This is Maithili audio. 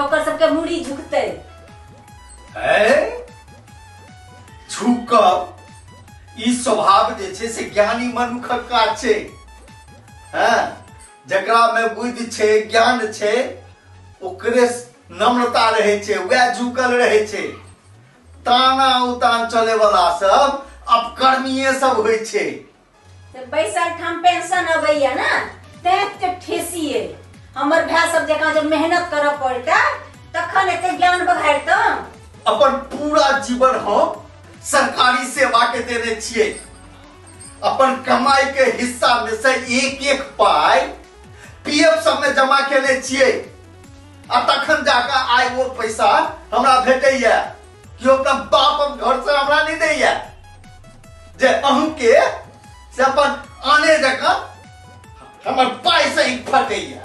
ओकर सबके मूड़ी झुकतै। है झुकब ई स्वभाव जे छै से ज्ञानी मनुखक काज छै। हैं, जकरा में बुद्धि छै, ज्ञान छै, ओकरे नम्रता रहै छै, वएह झुकल रहै छै। ताना उतान चले वाला सब अपकर्मीये सब होइ छै। तऽ बैसल ठाम पेंशन अबैया ने, तैं एते ठेसी अइ। हमर भाय सब जकाँ जब मेहनत करऽ पड़तै तखन एते ज्ञान बघारितौ। अपन पूरा जीवन हम सरकारी सेवा के देने छियै। अपन कमाई के हिस्सा में से एक एक पाई पीएफ सब में जमा केने छियै, आ तखन जाके आइ ओ पैसा हमरा भेटैया। केओ अपना बाप घर से हमरा नहीं दैया जे अहूँ के से अपन आने जकाँ हमर पाई से ही फटैया।